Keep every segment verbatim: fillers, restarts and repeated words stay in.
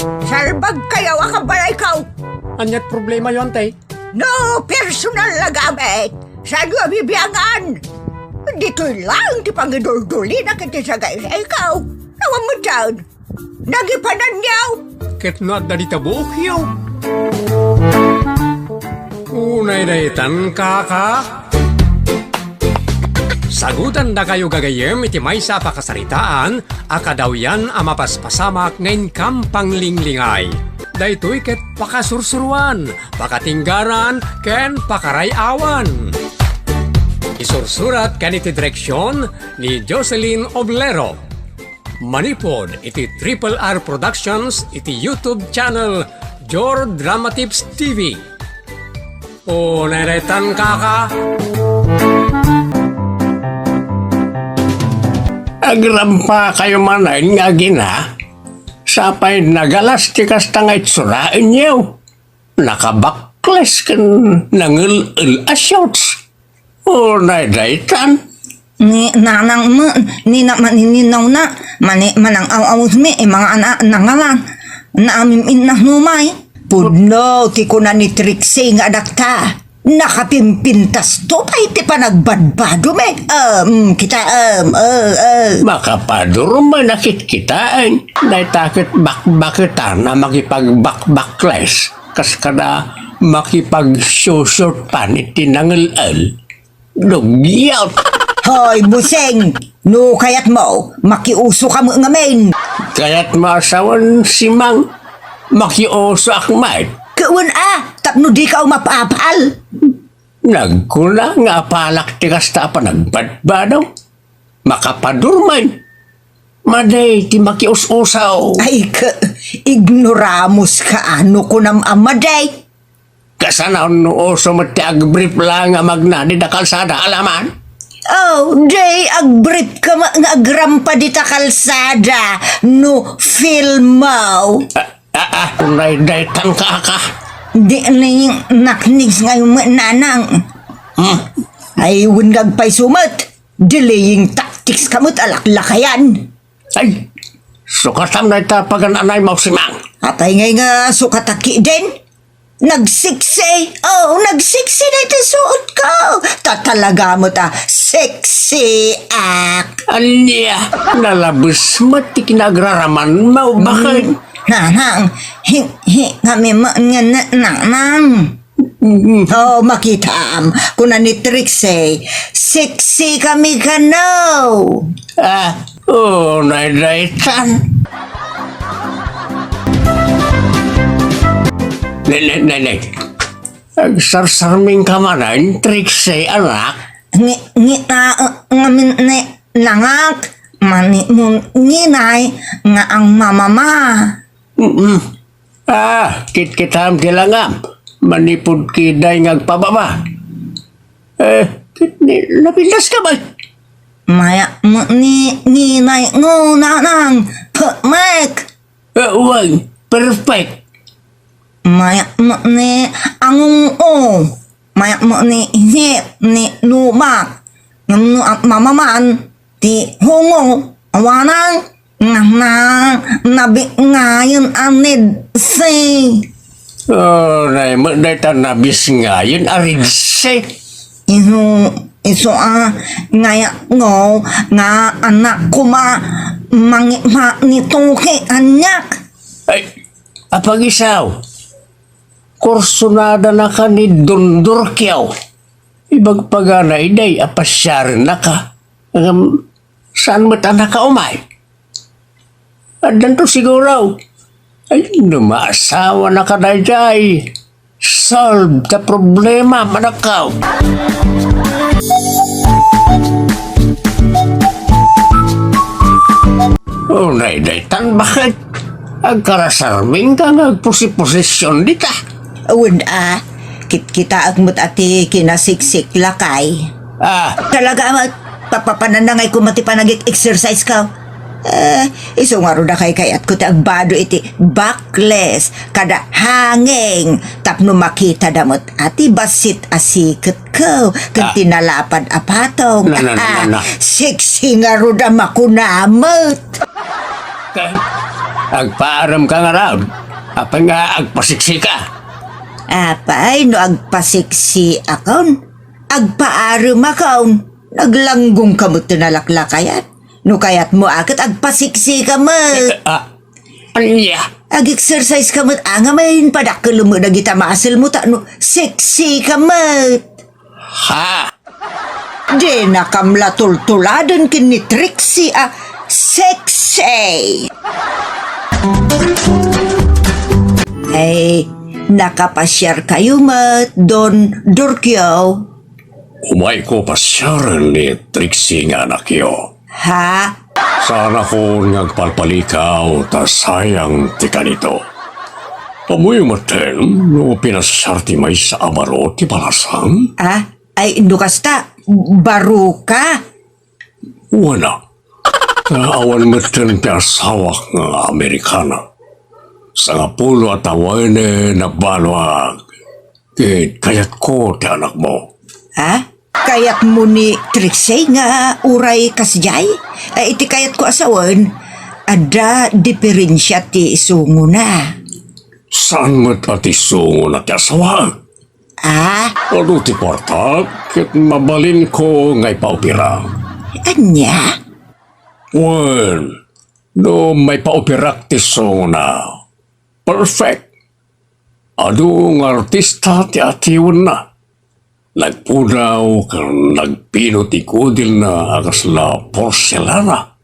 Salbagkayo a kabalayko. Ania't problemayo, Ante? No personal a gamit, saanyo a bibiangan. Ditoy laeng ti pangiduldulina ken ti sagaysayko. Awan met dayta. Nagipananyo. Ket no adda dita buokyo. Unay daytan, kaka. Sagutandakayo gagayyem iti maysa a pakasaritaan a kadawyan a mapaspasamak nga inkam panglinglingay. Daytoy ket pakasursuroan, pakatinggaran, ken pakaray-awan. Isursurat ken iti direksion ni Jocelyn Oblero. Manipud iti Triple R Productions iti YouTube channel Jor Dramatips T V. Unay daytan, kaka. Agrampakayo manen nga agina, sapay nagalas ti kasta nga itsuraenyo. Nakabakles ken nangel-el a shorts. Unay daytan. Ni nanang met, ni na manininawna, mani manang-aw-awsmi, eh, mga anak, nangalan. Naamin-inna numay. Pudno, ti kuna ni Trixie nga adakta. Nakapimpintas to pay ti panagbadbado, me. Um, kita, um, uh, uh. Makapadurman a kitkitaen. Dayta ket bakbaketan a makipagbakbakles. Kas kada makipagsusurpan iti nangel-el. Dugyot! Hoy, buseng! No kayatmo, makiuso ka met ngamin. Kayatmo a sawen, Simang, makiusoak met. Kawan a, tapno dika umapapal. Nagkuna nga apalak ti kasta a panagbadbado. Makapadurman. Madi ti makius-usaw. Ay, ka, ignoramus ka, ano kunam a madi? Kasano no uso met ti agbrief laeng a magnanid a kalsada, alaman? Oh, di agbrief ka ma-, nga agrampa dita kalsada, no feel mo. Ah, ah, ah, unay daytan, kaka. Di ni naknigs ngayon met, nanang. Hmm? Ay, wen nga agpayso met. Delaying tactics ka met a laklakayan. Ay, sukatam dayta pagan-anaymo, Simang. Apay ngay nga sukatak ketdin? Nagsiksi. Oh, nagsiksi dayta suotko. Ta talaga met a sexy ak. Ania, nalabes met ti kinagraramanmo, baket? Mm. Nanang, hi-, hi-, kami met nga na-, nanang. Mm. Oh, makitam. Kuna ni Trixie, sexy kami kano. Ah, oh, nay, daytan. Nay, nay, nay, nay. Agsarsarming ka manen, Trixie, anak. Ngi-, ngi-, ah, ah, ngamin ni nangak, mani mun nginay nga ang mamama. Mm-mm. Ah, kitkitam ti langam. Manipud kiday nga agpababa. Eh, ket ni, napintas ka ba? Maya mo ni nginay ngo, nanang. Pekmek. Eh, uway, perfect. Maya mo ni angung o. Maya mo ni hip ni numak. Ngem no at mamaman, ti hungo, awanang, nga na, nabingayon a nedse. Oh, nay, met dayta nabisngayon a redse. Isu, isu a, ngaya ngo, nga anak koma, mangipa ni Toki, anyak. Ay, apagisaw, kursunada naka ni Dondorkio. Ibagpagana iday a pasiarennaka. Ngem, saan met a nakaumay? Addanto siguro. Ay, no maasawanaka daydiay, solve the problem, anakko. Unay daytan, baket? Agkarasarming ka nga agpusiposision dita. Awan a, kitkitaek met a ti kinasiksik lakay. Ah. Talaga met, papapananangay koma ti panagik-exercise ko. Eh, isu ngarud a kaykayatko ti agbado iti backless kada hanging tapno makitada met a ti bassit a siketko ken Ah. ti nalapad a patong. Na, na, na, na, na. Sexy ngarud a makuna met. Ka-, Agpaarem ka ngarud. Apay nga agpasiksika? Apay no agpasiksiakon? Agpaarem akon. Naglanggong ka met ti nalaklakayan. No kayatmo a ket agpasiksika met. Eh, ah, ania? Ag-exercise ka met a ngamin, padakkelem met dagita muscle mo ta no sexy ka met. Ha? Dinakam la tultuladen ken ni Trixie a sexy. Ay, nakapasiar kayo met, Don Dorkio? Umayko pasiaren ni Trixie nga anakyo. Ha? Saanakon nga agpalpalikaw ta sayang ti kanito. Ammoyo metten no pinasiar ti maysa a baro ti balasang? Ah, ay, no kasta, baro ka? Wen a. Ta awan metten ti asawak nga Amerikana. Sangapulo a tawen a nabaluak. Ket kayatko ti anakmo. Ha? Kayatmo ni Trixie nga uray kasdiay? Ay, iti kayatko a sawen, adda diferensia ti sungona. Saan met a ti sungona ti asawaek? Ah? Adu ti kuarta, ket mabalinko nga ipaopera. Ania? Wen, no maipaoperak ti sungona, perfect. Adu nga artista ti atiwenna. Nagpudaw ken nagpino ti kudelna a kasla porselana.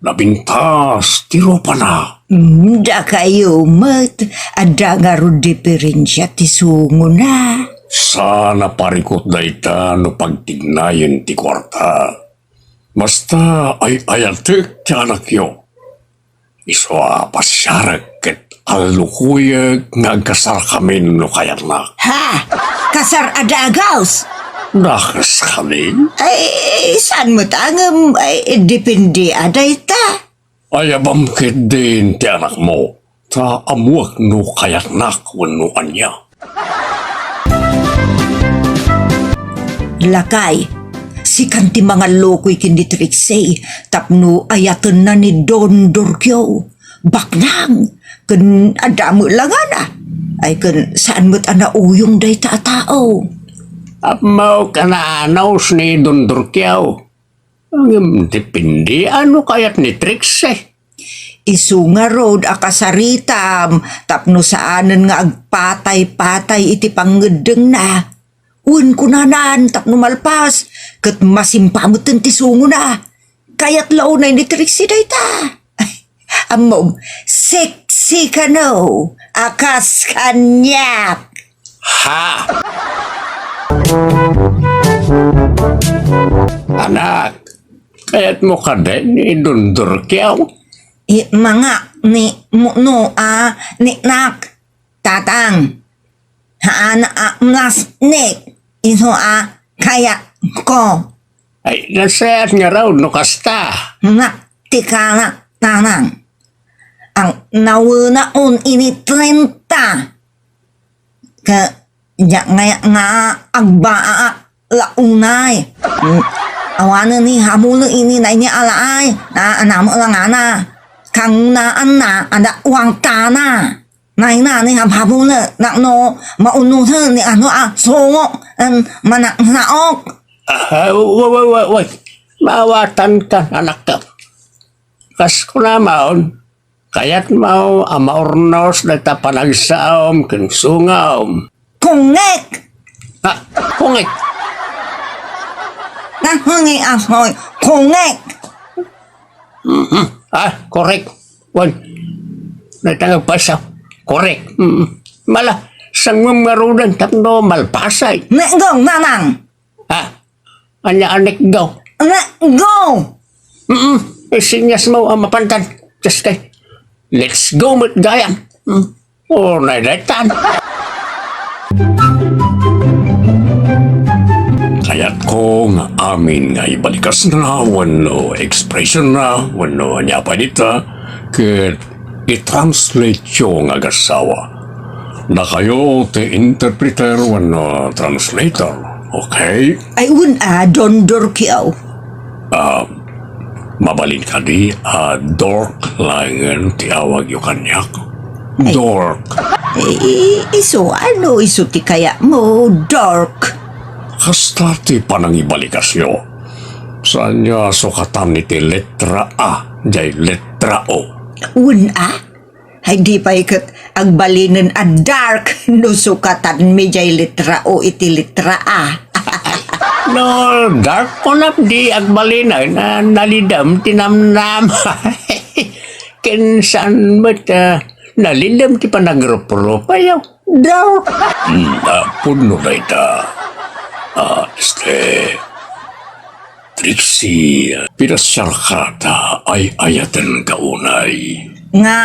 Napintas ti rupana. Mm, dakayo met, adda ngarud diferensia ti sungona. Saan a parikut dayta no pagtignayen ti kuarta. Basta ay-ayatek ti anakyo. Isu a pasiarek ket allukuyek nga agkasarkamin no kayatnak. Ha? Kasar a dagus? Dagus kami? Ay, saan met a ngem, ay, depende a dayta. Ayabam ketdin ti anakmo, ta ammoek no kayatnak wenno ania. Lakay, sikan ti mangallukoy ken ni Trixie tapno ayatenna ni Don Dorkio. Baknang, ken adda met la ngana. Ay, ken saan met a nauyong dayta a tao. Ammok a naanus ni Don Dorkio. Ngem depende a no kayat ni Trixie. Isu ngarud a kasaritam tapno saanen nga agpatay-patay iti pangngeddengna. Wen kunanan tapno malpas, ket masimpametten ti sungona. Kayat la unay ni Trixie dayta. Ay, ammom, sexy kano, a kas kaniak. Ha? Anak, kayatmo kadi ni Don Dorkio? Imangak ni Muno a niknak, tatang. Haan a nasnik, isu a kayatko. Ay, nasayaat ngarud no kasta. Nak ti kanak, tatang. Ang nawena on ini trenta. Ka, diak ngay-at nga agbaak la unay. Mm, awanen ni hamuno ini na ini alaay. Na, anamo la ngana. Kangnaan na, ada wangtana. Nay na ni hamhamuno, nak no, maunusen ni ano a sungo, en, manaknaok. Ah, wa, wa, wa, wa. Maawatan ka, anak ka. Kas kunamon, kayatmo a maurnos dayta panagsaom ken sungom. Kungek! Ah, kungek! Nakungek asoy, kungek! Mhm. Ah, korek. Wen. Dayta nga pasaw. Korek. Mhm. Mala, sangom ngaruden tapno malpasay. Negong, nanang! Ah, ania a neggo? Neggo! Mm, isinyas mo a mapantan. Just kay, let's go met gayam. Mm. Oh, naidaytan. Kayatko nga amin nga ibalikasna wenno expression na wenno ania pay dita, ket i-translate yo nga agasawa. Dakayo ti interpreter wenno translator, okay? Ay, wen a, Don Dorkio. Ah, Mabalin kadi a dork laengen ti awagyo kaniak? Ay. Dork. I-, i-, isu, ano isu ti kayatmo, dork? Kasta ti panangibalikasyo. Saanyo a sukatan iti letra A, jay letra O. Wen a? Ay, di pay ket agbalinen a dark no sukatanmi jay letra O iti letra A. No dark, kunam di agbalinen a nalidem ti namnam. Ken saan met a nalidem ti panagruprupayo. Dark. Hmm, a, pudno dayta. A, este, Trixie, pinasiarka ta ay-ayatenka unay. Nga,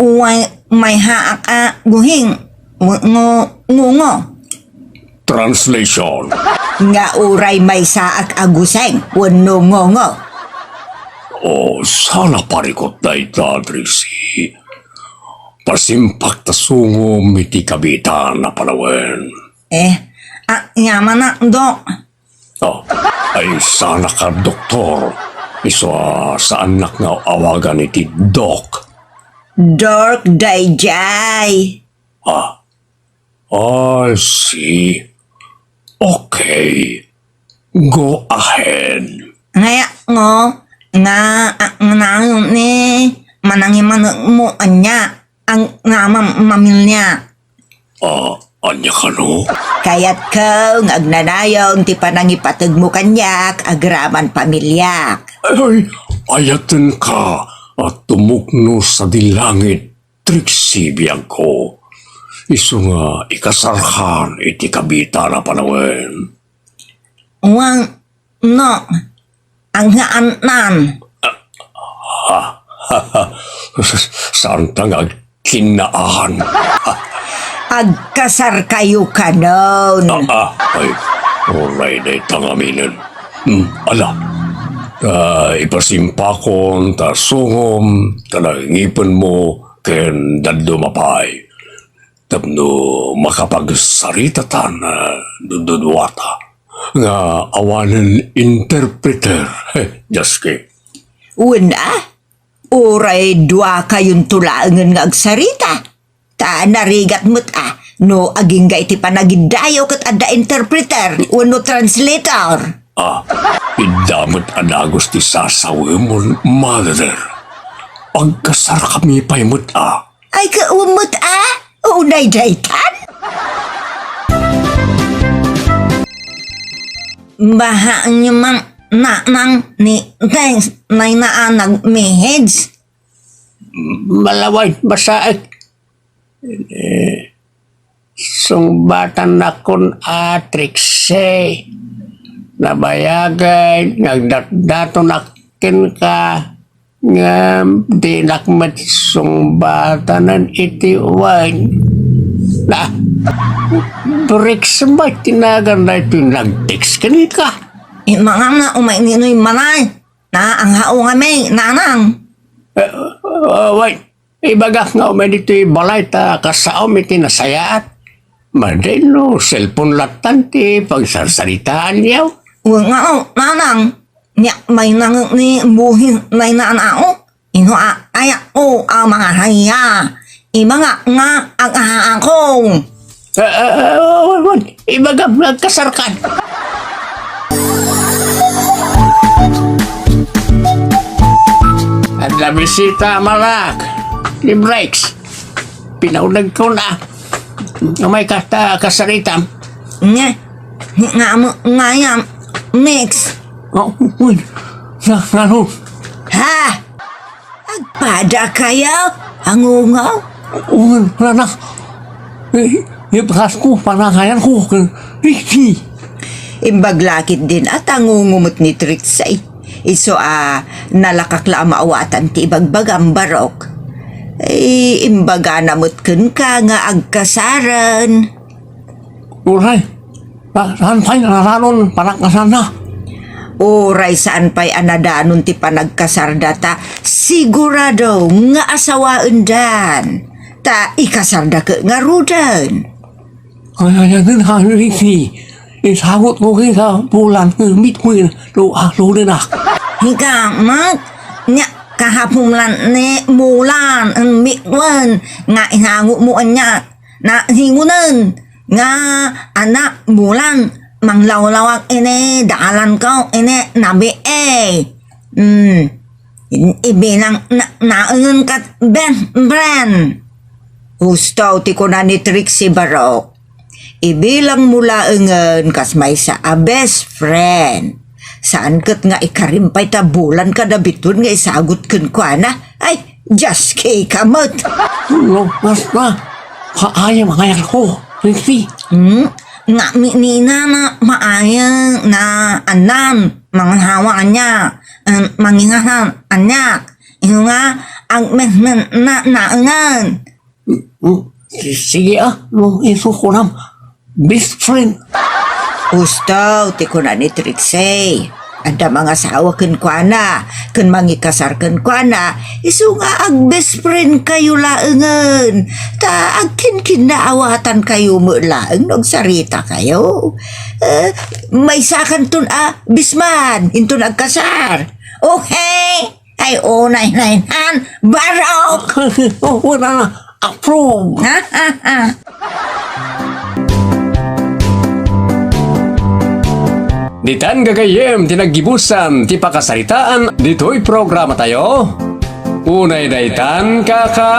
uway maysaak a gusing, ngo, ngo, ngungo. Translation. Nga uray maysaak a gusing wenno ngungo. O, saan a parikut dayta, Trixie. Pasimpak ta sungom iti kabiitan a panawen. Eh, a, ania manen, Dok? Oh, ay, saanka, doktor. Isu a saannak nga awagan iti Dok. Dork dayjay. Ah, I see. Okay. Go ahead. Ngayatko nga, a, nga nayon ni manangimanekmo ania, ang namam-, mamilya. Ah, ania kano? Kayatko nga agnanayon ti panangipategmo kaniak agraman pamiliak. Ay, ayatenka a tumukno sadi langit, Trixie, biagko. Isu nga ikasarkan iti kabiitan a panawen. Wen, no, agnaannan. Ah, saanta nga agkinnaan. Agkasarkayo kanon. Ah, ah, ay, uray dayta ngaminen. Hmm, ala, ta ipasimpakon ta sungom ta nangipenmo ken dadduma pay. Tapno makapagsaritatan, ah, dududuata nga awanen interpreter. Dios ke. Wen a, uray duakayonto laengen nga agsarita. Ta narigat met a, no agingga iti panagiddayo ket adda interpreter wenno translator. Ah, idda met a dagus ti sasawemon, mother. Agkasarkami pay met a. Ay, kaumot a? Unay daytan? Baha nyo man nanang ni Thanks, nay na a nagmihis. Malaway, basaek. Eh, sungbatan nakon a Trixie. Nabayagay, nagdatdaton akin ka. Ngem dinak met sungbatanen iti wen. Na, Bricks met ti nagan daytoy nag-text kenka. Imangam na umay ninoy manay. Na ang hao nga may nanang. Eh, eh, wait. Ibagak nga umay ditoy balay ta kasaom iti nasayaat. Madin no cellphone lattan ti pagsarsaritaanyo. Wen nga, o, nanang. Nia, may nangek ni buhin nay naanao. Ino a, ayak o, a, mga haya. Ima nga, nga, ang aako. Eh, eh, eh, wan, wan. Ibagam nga kasarkan. Adda bisita, malak. Ni Breaks. Pinaunag ko na. Umay ka ta kasaritam. Nga, nga mo, nga yan, mix. Oh, uy. Na, nano? Ha? Agpada kayo? Angungaw? Uy, wala na. Eh, ipas ko, panangayan ko. Ricky. Imbag lakit din at angungumot ni Trixie. Iso a nalakak la a maawatan ti ibagbagam, Barok. Eh, imbagana met kenka nga agkasaren. Uray, sa-, saan pay naranon panagkasarna? Uray saan pay a nadanon ti panagkasarda ta sigurado nga asawaendan. Ta ikasarda ket ngaruden. Ay, ay, ay, ay, ay, ay, isagot ko kay sa bulan, eh, bitwin, lo, ah, lo, na. Hika met, nia, kahapumlan ni Bulan, en, mikuen, nga inangomo ania, na hingunen, nga, anak, Bulan, manglawlawag ini, dalanko, ini, nabiay. Hmm, ibilang na, naengen kat best friend. Husto ti kuna ni Trixie Barok. Ibilang mo laengen kas maysa a best friend. Saan ket nga ikarim pay ta Bulan kada bituen nga isagut kenkuana. Ay, just kay ka met. No, basta. Kaayam nga ko, Trixie. Hmm? Nga minina na maayam na anan, mangasawa ania, em, mangingasal ania. Isu nga, agmesmen na naengen. Mm, si-, sige, ah, no, isu kunam. Best friend. Husto ti kuna ni Trixie. Adda mangasawa kenkuana, ken mangikasar kenkuana, isu nga ag-best friend kayo laengen. Ta agkinkinnaawatan kayo met laeng no agsarita kayo. Eh, maysakanton a bisman, inton agkasar. Okay? Ay, unay na inan, barok! Oh, wala na. Approve. Ditan gagayyem ti naggibusan ti pakasaritaan ditoy programa tayo. Unay daytan, kaka.